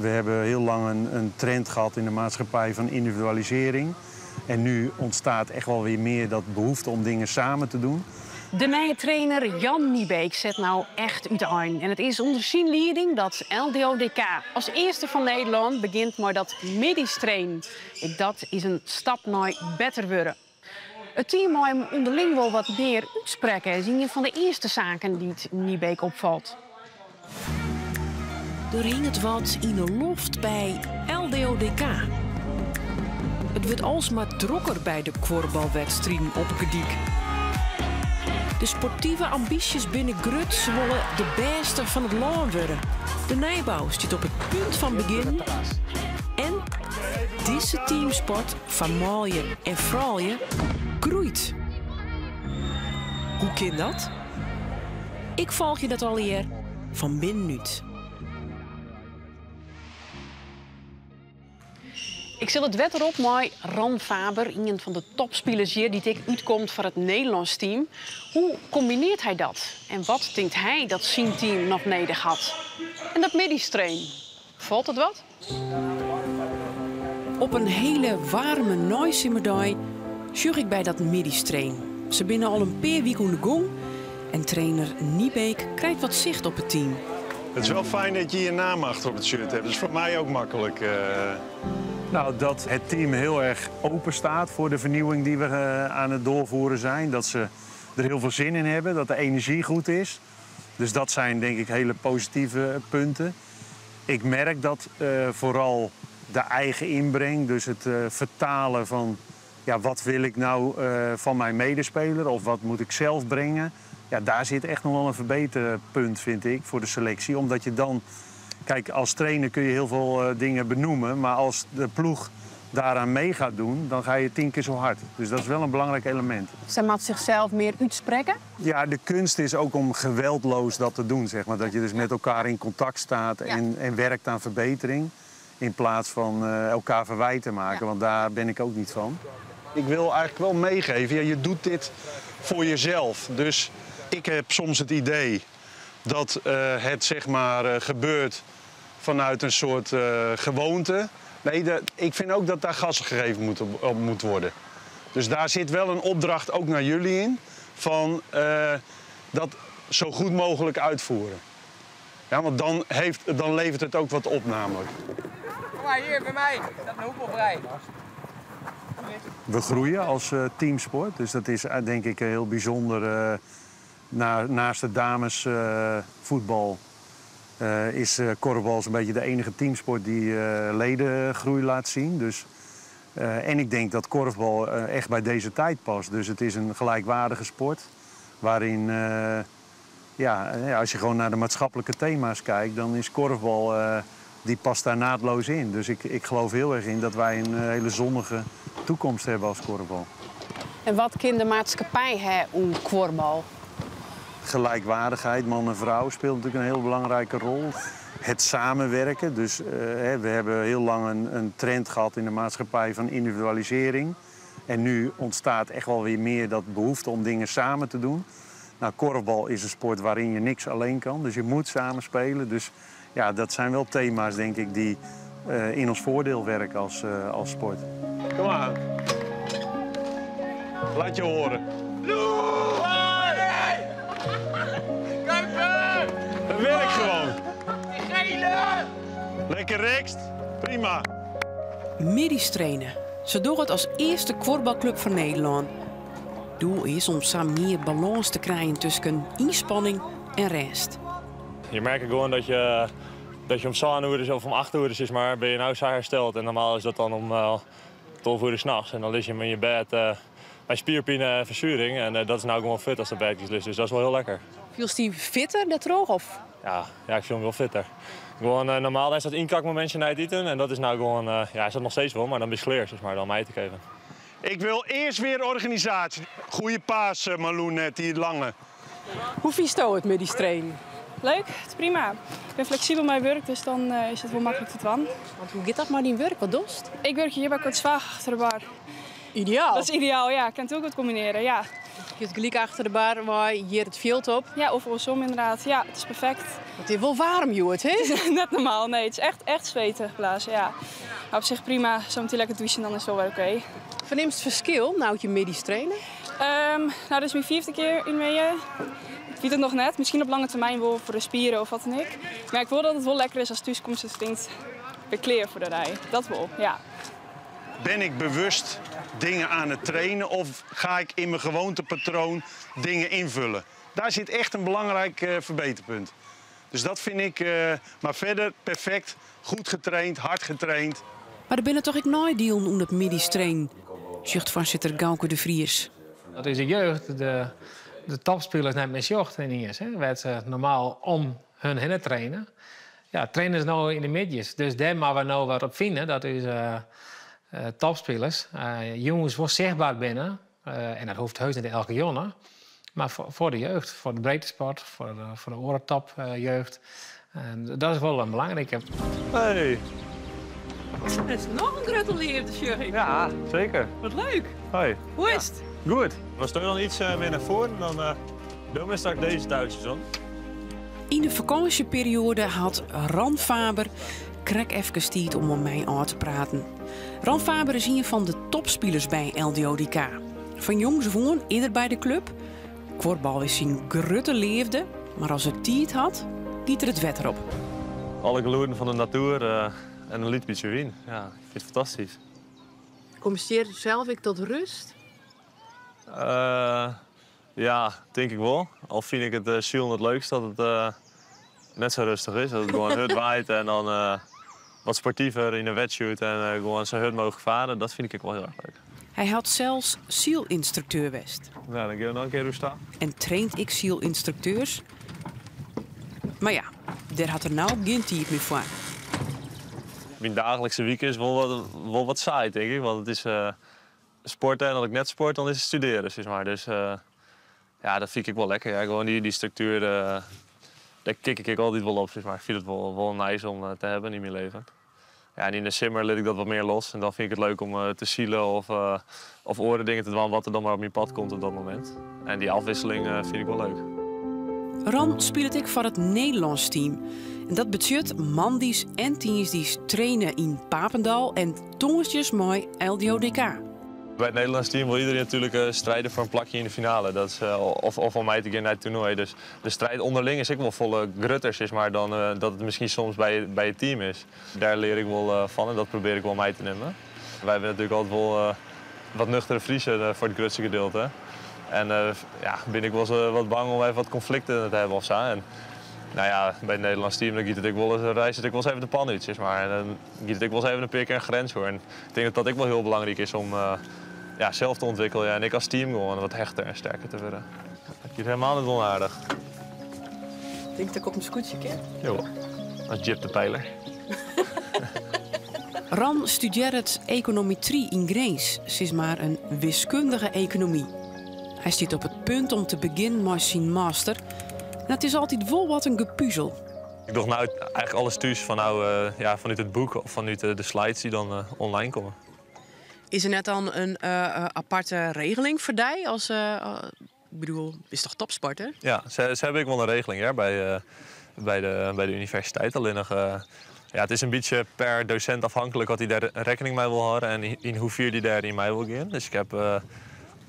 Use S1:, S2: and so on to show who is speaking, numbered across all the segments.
S1: We hebben heel lang een trend gehad in de maatschappij van individualisering. En nu ontstaat echt wel weer meer dat behoefte om dingen samen te doen.
S2: De nije trainer Jan Niebeek set no echt útein. En it is ûnder syn lieding dat LDODK as earste fan Nederlân begjint mei dat middeis trainen. Ek dat is in stap nei better wurden. It team mei him ûnderling wol wat mear útsprekke is ien fan de earste saken dy't Niebeek opfalt.
S3: Der hinget wat yn 'e loft by LDODK. It wurdt alsmar drokker by de kuorbalwedstriden op 'e Gerdyk. De sportive ambysjes binne grut, se wolle de bêste fan it lân wurde. De nijbou stiet op it punt fan begjinnen. En dizze teamsport foar manlju en froulju groeit. Hoe kin dat? Ik folgje dat allegear fan binnenút.
S2: Ik sil it wetter op mei Ran Faber, ien fan de topspilers hjir dy't ek útkomt foar it Nederlânsk team. Hoe kombinearret hy dat? En wat tinkt hy dat syn team noch nedich hat? En dat middeistrainen, falt it wat?
S3: Op in hiele waarme neisimmerdei sjoch ik by dat middeistrainen. Se binne al in pear wiken oan de gong en trainer Niebeek krijt wat sicht op it team.
S1: Het is wel fijn dat je je naam achter op het shirt hebt. Dat is voor mij ook makkelijk. Nou, dat het team heel erg open staat voor de vernieuwing die we aan het doorvoeren zijn. Dat ze er heel veel zin in hebben, dat de energie goed is. Dus dat zijn denk ik hele positieve punten. Ik merk dat vooral de eigen inbreng, dus het vertalen van ja, wat wil ik nou van mijn medespeler of wat moet ik zelf brengen. Ja, daar zit echt nog wel een verbeterpunt, vind ik, voor de selectie. Omdat je dan, kijk, als trainer kun je heel veel dingen benoemen, maar als de ploeg daaraan mee gaat doen, dan ga je 10 keer zo hard. Dus dat is wel een belangrijk element.
S2: Sy moat sichsels mear útsprekke?
S1: Ja, de kunst is ook om geweldloos dat te doen, zeg maar. Dat je dus met elkaar in contact staat en werkt aan verbetering. In plaats van elkaar verwijten maken, want daar ben ik ook niet van. Ik wil eigenlijk wel meegeven, ja, je doet dit voor jezelf. Dus ik heb soms het idee dat het gebeurt vanuit een soort gewoonte. Nee, ik vind ook dat daar gas gegeven op moet worden. Dus daar zit wel een opdracht ook naar jullie in, van dat zo goed mogelijk uitvoeren. Ja, want dan levert het ook wat op namelijk.
S4: Kom maar hier bij mij, staat een hoek op vrij.
S1: We groeien als teamsport, dus dat is denk ik heel bijzonder. Naast de damesvoetbal is korfbal zo'n beetje de enige teamsport die ledengroei laat zien. En ik denk dat korfbal echt bij deze tijd past. Dus het is een gelijkwaardige sport waarin als je gewoon naar de maatschappelijke thema's kijkt, dan is korfbal die past daar naadloos in. Dus ik geloof heel erg in dat wij een hele zonnige toekomst hebben als korfbal.
S2: En wat kin de maatskippij ha oan kuorbal?
S1: Gelijkwaardigheid, man en vrouw, speelt natuurlijk een heel belangrijke rol. Het samenwerken, dus we hebben heel lang een trend gehad in de maatschappij van individualisering. En nu ontstaat echt wel weer meer dat behoefte om dingen samen te doen. Korfbal is een sport waarin je niks alleen kan, dus je moet samen spelen. Dus dat zijn wel thema's, denk ik, die in ons voordeel werken als sport. Kom maar. Laat je horen. Dat werkt gewoon. Lekker rechts. Prima.
S3: Middeis trainen. Se dogge it as earste kuorbalklub fan Nederlân. Doel is om sa mear balâns te krijen tusken ynspanning en rêst.
S5: Je merkt gewoon dat je om 7 uur of om 8 uur is, maar ben je nou zo hersteld. En normaal is dat dan om 12 uur 's nachts. En dan lig je in je bed bij spierpijn en verzuring. En dat is nou gewoon fit als de bed is. Dus dat is wel heel lekker.
S2: Fielst dy fitter dêrtroch? Of?
S5: Ja, ik voel me wel fitter. Gewoon normaal is dat inkakmomentje na het eten. En dat is nou gewoon, ja, is dat nog steeds wel, maar dan ben je kleer, dan mij te geven.
S1: Ik wil eerst weer organisatie. Goeie paas, Marloen, net, die lange.
S2: Hoe vies het met die trainen?
S6: Leuk, het is prima. Ik ben flexibel met mijn werk, dus dan is het wel makkelijk te doen.
S2: Want hoe gaat dat maar die werk? Wat dost?
S6: Ik werk hier bij Kortezwaag achter de bar.
S2: Ideaal.
S6: Dat is ideaal, ja. Ik kan het ook wat combineren, ja.
S2: Giest gelyk achter de bar wei hjir it fjild op.
S6: Ja, of oarsom inderdaad. Ja, it is perfekt.
S2: It is wol waarm hjoed, hè?
S6: It is net normaal, nee. It is echt, echt sweten blazen, ja. Maar op sich prima. Zometeen lekker douchen en dan is het wel weer oké.
S2: Fernimst ferskil no't je middeis traine?
S6: Nou, dit is myn fyfde kear yn Meije. Ik wit it noch net. Miskien op lange termyn wol foar de spieren of wat dan ek. Mar ik wol dat it wol lekker is ast thúskomst en tinkst, ik bin klear foar de dei. Dat wol, ja.
S1: Ben ik bewust dingen aan het trainen of ga ik in mijn gewoontepatroon dingen invullen? Daar zit echt een belangrijk verbeterpunt. Dus dat vind ik, maar verder perfect, goed getraind, hard getraind.
S3: Mar der binne toch ek neidielen oan it middeis trainen, sjocht foarsitter Gauke de Vries.
S7: Dat is de jeugd, de topspilers net mear sjocht yniens. Wêr't se normaal om hun hinne traine. Ja, traine se no yn de middeis. Dus dêr moatte we no wat op fine, dat ús topspilers jûns wol sichtber binne. En dat hoecht heus net elke jûn, mar foar de jeugd, foar de breedtesport, foar de oare topjeugd. Dat is wol in belangrike.
S5: Hey.
S2: Dat is noch in grutte leafde, sjoch ik.
S5: Ja, seker.
S2: Wat leuk.
S5: Hoi.
S2: Hoe is it?
S5: Goed. Wolst dan yts mear nei foaren, dan dogge we straks dizze toutsjes om.
S3: Yn de fakânsjeperioade hat Ran Faber krekt efkes tiid om mei my ôf te praten. Ran Faber is ien fan de topspilers by LDODK. Fan jongs af oan is er by de klup. Kuorbal is syn grutte leafde, mar as er tiid hat, giet er it wetter op.
S5: Alle gelûden fan de natoer en in lyts bytsje wyn. Ja, ik fyn it fantastysk.
S2: Komst hjir sels ek tot rêst?
S5: Ja, tink ik wol. Al fyn ik it silen it leukst dat it net sa rêstich is. Dat it gewoan hurd waait en dan wat sportiver yn de wetsuit en gewoan sa hurd mooglik farre. Dat fyn ik ek wol hiel erch leuk.
S3: Hy hat sels sylynstrukteur west.
S5: Nou, dan gean we noch in kear oerstap.
S3: En traint ek sylynstrukteurs. Mar ja, dêr hat er no gjin tiid mear foar.
S5: Myn daaglikse wike is wol wat saai, tink ik. Want it is sporte en as ik net sport, dan is it studearjen, sis mar. Dus ja, dat fyn ik wol lekker. Ja. Gewoan dy struktuer, dêr kik ik ek altyd wol op, sis mar. Ik fyn it wol nice om te hawwen yn myn leven. Ja, en yn de simmer lit ik dat wat mear los. En dan fyn ik it leuk om te silen of oare dingen te dwaan wat der dan mar op myn paad komt op dat momint. En dy ôfwikseling fyn ik wol leuk.
S3: Ran spilet ek foar it Nederlânsk team. En dat betsjut moandeis en tiisdeis traine yn Papendal en tongersdeis mei LDODK.
S5: By it Nederlânsk team wol iderien natuerlik stride foar in plakje yn de finale. Dat is, of om mei te gean nei it toernoai. Dus de striid ûnderling is ek wol folle grutter, sis mar, dan dat it miskien soms by it team is. Dêr lear ik wol fan en dat probearje ik wol mei te nimmen. Wy binne natuerlik altyd wol wat nuchtere Friezen foar it grutste gedeelte. En ja, bin ik wolris wat bang om even wat konflikten te hawwen of sa. En, nou ja, by it Nederlânsk team dan giet it ek wolris, reist it ek wolris even de pan út, sis mar. En dan giet it ek wolris even in pear kear in grins oer. En ik tink dat dat ek wol hiel belangryk is om ja, sels te ûntwikkeljen en ek as team gewoan wat hechter en sterker te wurden. It giet hielendal net ûnaardich.
S2: Tink dat ik op in skûtsje kin?
S5: Jawol, as djiptepeiler.
S3: Ran studearret ekonometry yn Grins, sis mar in wiskundige ekonomy. Hy stiet op it punt om te begjinnen mei syn master. En it is altyd wol wat in gepuzel.
S5: Ik doch no eigentlik alles thús fan no, ja, fanút it boek of fanút de slides dy't dan online komme.
S2: Is der net dan in aparte regeling foar dy? As, ik bedoel, bist toch topsporter?
S5: Ja, se hawwe ek wol in regeling hear, by de universiteit. Allinnich, ja, it is in bytsje per dosint afhanklik wat hy dêr rekkening mei wol hâlde en yn hoefier dy dêryn mei wol gean. Dus ik ha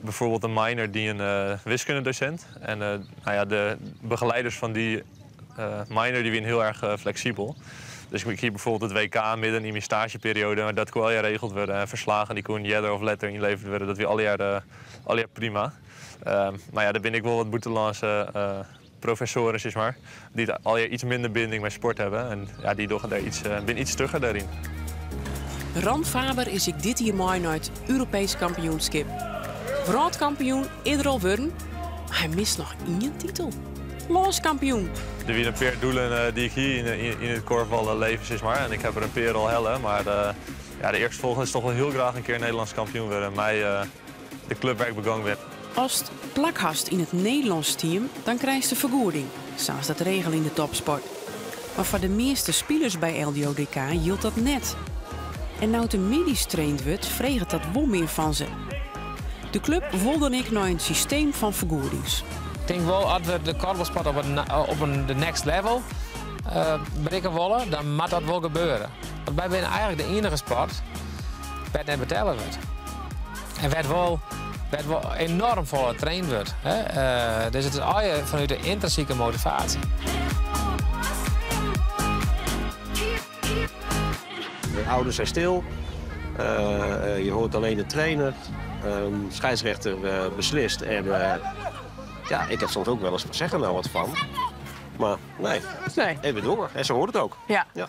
S5: byfoarbyld in minor dy in wiskundedosint. En nou ja, de begeleiders fan dy minor dy wiene hiel erch fleksibel. Dus ik hie byfoarbyld it WK midden yn myn staazjeperioade, mar dat koe allegear regeld wurde. En ferslaggen dy koene earder of letter ynlevere wurde. Dat wie allegear prima. Mar ja, der binne ek wol wat bûtenlânske professoaren, sis mar, dy't allegear yts minder binding mei sport hawwe. En ja, dy dogge dêr yts, binne yts stugger dêryn.
S3: Ran Faber is ek dit jier mei nei it Europeesk kampioenskip. Wrâldkampioen is er al wurden, mar hy mist noch ien titel. Lânskampioen.
S5: Der wiene in pear doelen dy't ik hie yn it kuorballeven, sis mar. En ik ha der in pear al helle. Mar ja, de earstfolgjende is toch wol hiel graach in kear Nederlânsk kampioen wurde mei de klup wêr't ik begûn bin.
S3: Ast plak hast yn it Nederlânsk team, dan krijst de fergoeding. Sa is dat regele yn de topsport. Mar foar de measte spilers by LDODK jildt dat net. En no't der middeis traind wurdt, freget dat wol mear fan se. De klup wol dan ek nei in systeem fan fergoedings.
S7: Ik tink wol, as we de kuorbalsport op in de next level berikke wolle, dan moat dat wol gebeure. Want wy binne eigentlik de iennige sport wêr't net betelle wurdt. En wêr't wol enoarm folle traind wurdt. Hè? Dus it is allegear fanút de yntrinsike motivaasje.
S8: De ouders zijn stil. Je hoort alleen de trainer. Scheidsrechter beslist. En ja, ik heb soms ook wel eens zeggen nou wat van. Maar nee,
S2: Nee.
S8: even door. En zo hoort het ook.
S2: Ja.
S8: Ja.